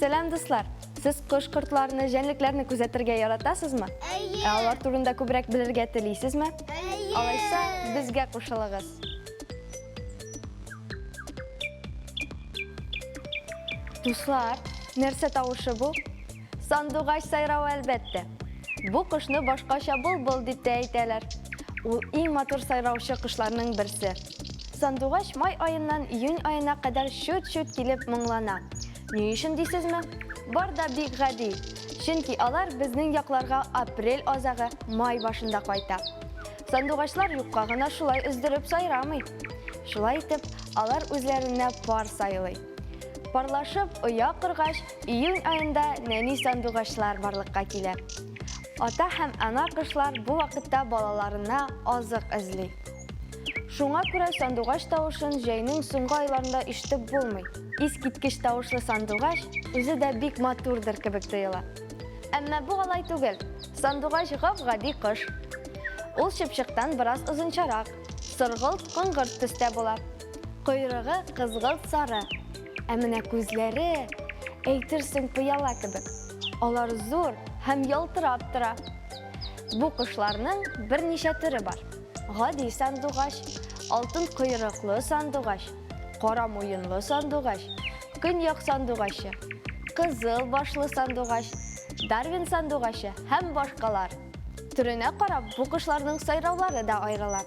Сәлам, дуслар! Сез кош-кортларны, җәнлекләрне күзәтергә яратасызмы? Әйе. Ә алар турында күбрәк белергә телисезме? Әйе. Алайса, безгә кушылыгыз. Дуслар, нәрсә тавышы бу? Сандугач сайравы, әлбәттә. Бу кошны башкача былбыл дип тә әйтәләр. Ул иң матур сайраучы кошларның берсе. Сандугач май аеннан июнь аена кадәр чүт-чүт килеп моңлана. Ни өчен дисезме? Бар да бик гади. Чөнки алар безнең якларга апрель азагы, май башында кайта. Сандугачлар юкка гына шулай өздереп сайрамый. Шулай итеп, алар үзләренә пар сайлый. Парлашып оя коргач, июнь аенда нәни сандугачлар барлыкка килә. Ата һәм ана кошлар бу вакытта балаларына азык эзли. Шуңа күрә сандугач тавышын җәйнең соңгы айларында ишетеп булмый. Искиткеч тавышлы сандугач үзе дә бик матурдыр кебек тоела. Әмма бу алай түгел. Сандугач гап-гади кош. Ул чыпчыктан бераз озынчарак, соргылт-коңгырт төстә була. Койрыгы кызгылт сары. Ә менә күзләре, әйтерсең, пыяла кебек. Алар зур һәм ялтырап тора. Бу кошларның берничә төре бар. Гади сандугач, алтын койрыклы сандугач, кара муенлы сандугач, көньяк сандугачы, кызыл башлы сандугач, Дарвин сандугачы һәм башкалар. Төренә карап, бу кошларның сайраулары да аерыла.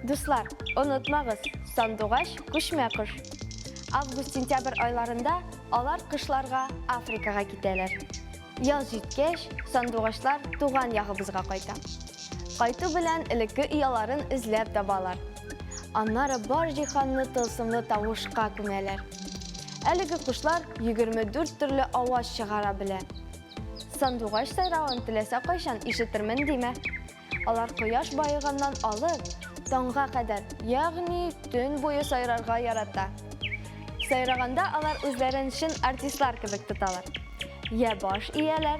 Дуслар, онытмагыз, сандугач, күчмә кош. Август-сентябрь айларында алар кышларга Африкага китәләр. Яз җиткәч, сандугачлар туган ягыбызга кайта. Кайту белән элекке ояларын эзләп табалар. Аннары бар җиһанны тылсымлы тавышка күмәләр. Әлеге кошлар 24 төрле аваз чыгара белә. Сандугач сайравын теләсә кайчан ишетермен димә. Алар кояш баеганнан алып, таңга кадәр, ягъни төн буе сайрарга ярата. Сайраганда алар үзләрен чын артистлар кебек тоталар. Я баш ияләр,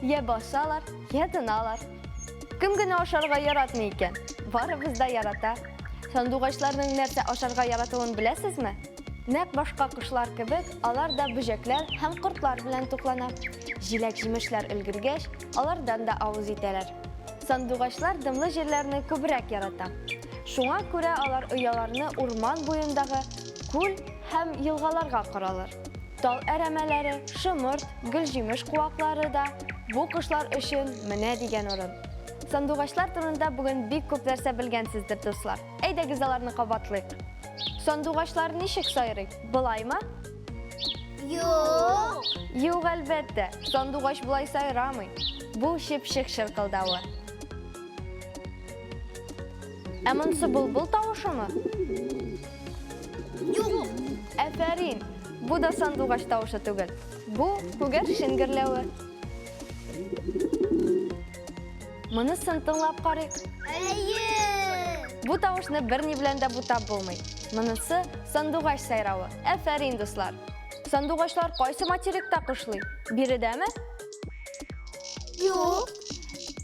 я басалар, я тыналар. Кем генә ашарга яратмый икән? Барыбыз да ярата. Сандугачларның нәрсә ашарга яратуын беләсезме? Нәкъ башка кошлар кебек, алар да бөҗәкләр һәм кортлар белән туклана. Җиләк-җимешләр өлгергәч, алардан да авыз итәләр. Сандугачлар дымлы җирләрне күбрәк ярата. Шуңа күрә алар ояларны урман буендагы күл һәм елгаларга коралар. Тал әрәмәләре, шомырт, гөлҗимеш куаклары да бу кошлар өчен менә дигән урын. Сандугачлар турында бүген бик күп нәрсә белгәнсездер, дуслар. Әйдәгез аларны кабатлыйк. Сандугачлар ничек сайрый? Былаймы? Юк. Юк, әлбәттә. Сандугач болай сайрамый. Бу чыпчык чыркылдавы. Ә монысы былбыл тавышымы? Юк. Әфәрин! Бу да сандугач тавышы түгел. Бу күгәрчен гөрләве. Монысын тыңлап карыйк. Әйе! Бу тавышны берни белән дә бутап булмый. Монысы сандугач сайравы. Әфәрин, дуслар! Сандугачлар кайсы материкта кышлый? Биредәме? Юк.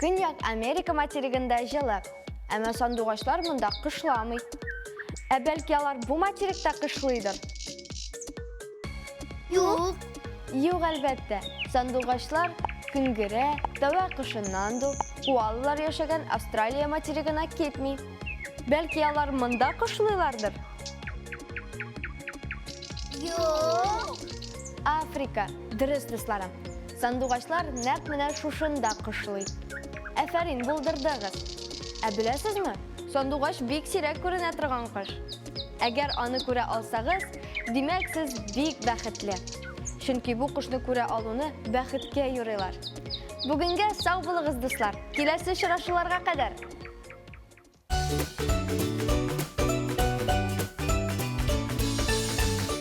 Көньяк Америка материгында җылы. Әмма сандугачлар монда кышламый. Ә бәлки алар бу материкта кышлыйдыр? Юк. Юк, әлбәттә. Сандугачлар Көнгерә, тәвә кошы Нанду, коалалар яшәгән Австралия материгына китми. Бәлки алар монда кышлыйлардыр? Юк. Африка. Дөрес, дусларым. Сандугачлар нәкъ менә шушында кышлый. Әфәрин, булдырдыгыз. Ә беләсезме, сандугач бик сирәк күренә торган кош. Әгәр аны күрә алсагыз, димәк, сез бик бәхетле. Чөнки бу кошны күрә алуны бәхеткә юрыйлар. Бүгенгә сау булыгыз, дуслар. Киләсе очрашуларга кадәр.